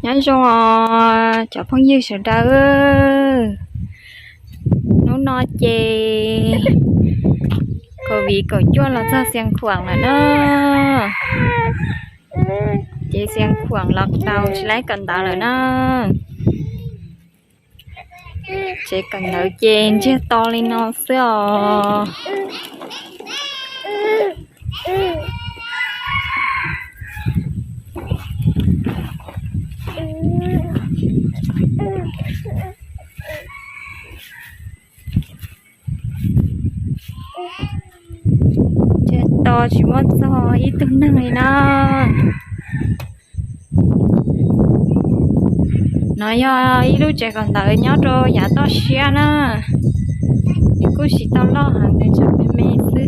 Nyob zoo os cov phooj ywg sawv daws, hnub no ces Covid kaum cuaj los txog Xiav Khuam lawm na, ces Xiav Khuam los tau tsis laib kawm ntawv lawm na. Tsev kawm ntawv ces ntsiag to li no xwb os. Ntsiag to tsis muaj txog ib tug neeg li na. No yog ib lub tsev kawm ntawv nyob rau yav toj siab na, nws kuj tsis tau loj heev, nws tseem me me xwb.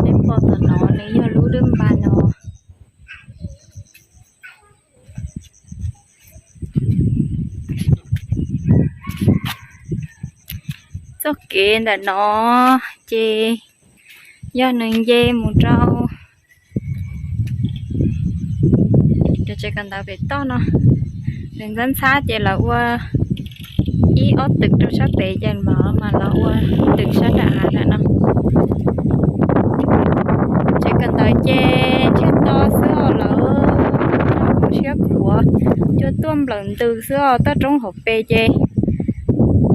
Nej pom tom no nws yog lub dab npa no. Txoj kev ntawm no ces yog nws nce mus rau cov tsev kawm ntawv pem toj no. Nws ntxhab ntxhab ces lawv ua ib ob twm rau sab pem ces mam los ua twm sab nram hav nram no. Tsev kawm ntawv ces ntsiag to xwb os lawm, siab khuav, cua tuaj nplawm ntws xwb os. Toj roob hauv pes ces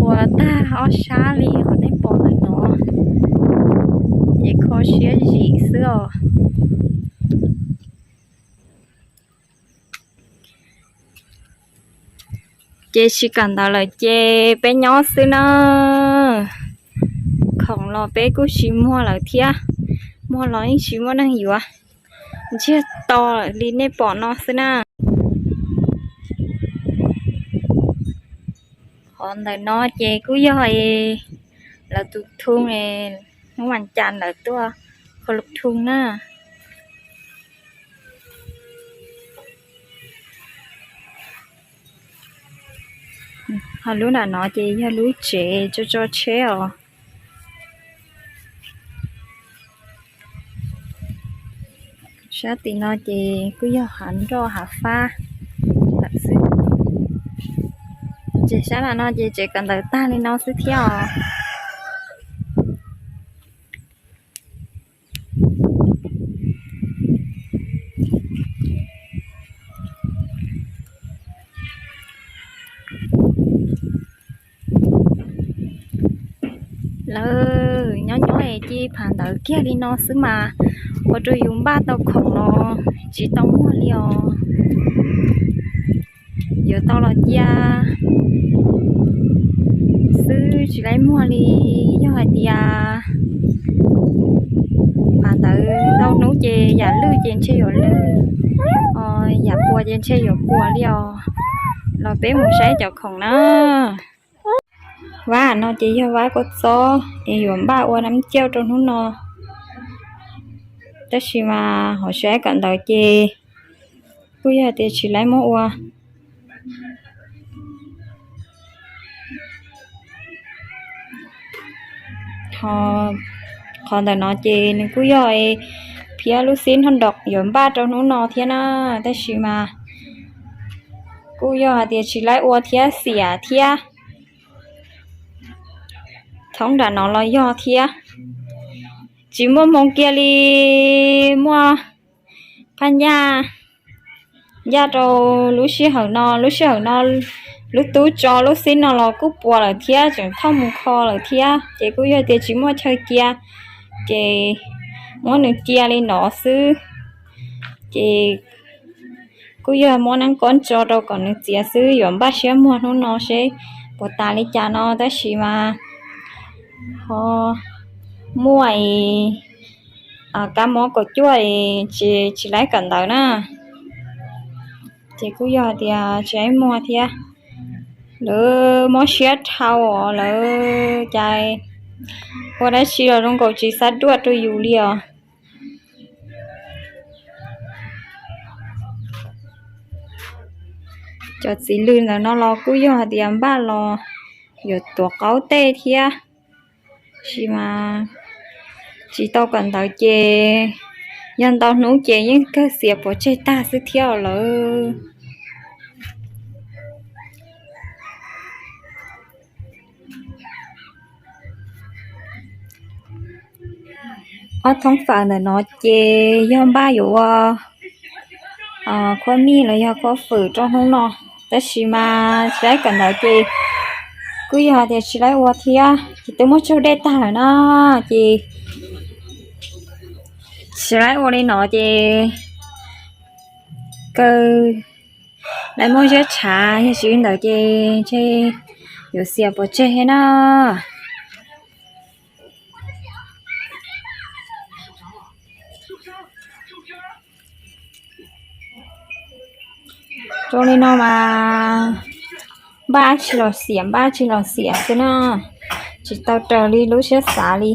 ua tag ob sab li qhov nej pom ntawm no, ces kho siab zim xwb os. Ces tsis kawm ntawv lawm ces peb nyob xwb na. Khoom los peb kuj tsis muag lawm thiab, muag los yeej tsis muaj neeg yuav. Ntsiag to lawm li nej pom no xwb na. Qhov ntawm no ces kuj yog lawv tus thoo, hnub vas cas lawv tuaj kho lub thoo na. Ho lub nram no ces yog lub tsev tso tso tsheb os. Sab tim no ces kuj yog hav nroj hav fab lawm xwb. Ces sab nram no ces tsev kawm ntawv tag li no xwb thiab os. Lawv nyob nyob es cia li phav ntawv kiag li no xwb mas ua rau yus npaj tau khoom los tsis tau muag li os. Yuav tau los cia xwb tsis laib muag li. Yog hais tias phav ntawv ntau hnub ces yam lwj ces ntshe yuav lwj, yam puas ces ntshe yuav puas li os. Los peb mus saib cov khoom na. Vab no ces yog vab kua txob es yuav npaj ua nab cauj rau hnub no, tab sis mas hauv tsev kawm ntawv ces kuj yog tias tsis laib muab ua. Qhov ntawm no ces nws kuj yog phiab lub xib nrog nrog yuav npaj rau hnub no thiab na, tab sis mas kuj yog hais tias tsis laib ua thiab xiam thiab. Thoob nram no los yog thiab. Tsis muaj hmoo kiag li, muaj phaj nyaj ncaj rau lub sij hawm no. Lub sij hawm no lub tub tso lub xib no los kuj puas lawm thiab, tseem thauj mus kho lawm thiab, ces kuj yog tias tsis muaj chaw cia, ces muab nws cia li no xwb. Ces kuj yog muab nab kob tso rau kom nws txias xwb, yuav npaj siab muag hnub no seb puas tas li cas no, tab sis mas ho muaj kab mob kaum cuaj es tsis laib kawm ntawv na, ces kuj yog tias tsis laib muag thiab. Lawv mob siab dhau os, lawv cas ua dab tsi los zoo nkaus tsis xav ruaj rau yus li os. Cov txiv lws ntawm no los kuj yog hais tias npaj los Yuav tuav qaub tej thiab, tab sis mas tsis tau kawm ntawv ces yog ntau hnub ces yeej kawg xiav pov tseg tag xwb thiab lawm. Ob thoob fawm ntawm no ces yog npaj yuav ua khuab mij los yog khuab fwm rau hnub no, tab sis mas tsis laib kawm ntawv ces kuj yog tias tsis laib ua thiab ces twb muab tsaug dej tag lawm na, ces tsis laib ua li no ces kawg laib muab ziab tshav, yog tsis li ntawd ces ntshe yuav xiav pov tseg thiab na. Zoo li no mas npaj tsis los xiam, npaj tsis los xiam xwb na, tsis tau raws li lub siab xav li.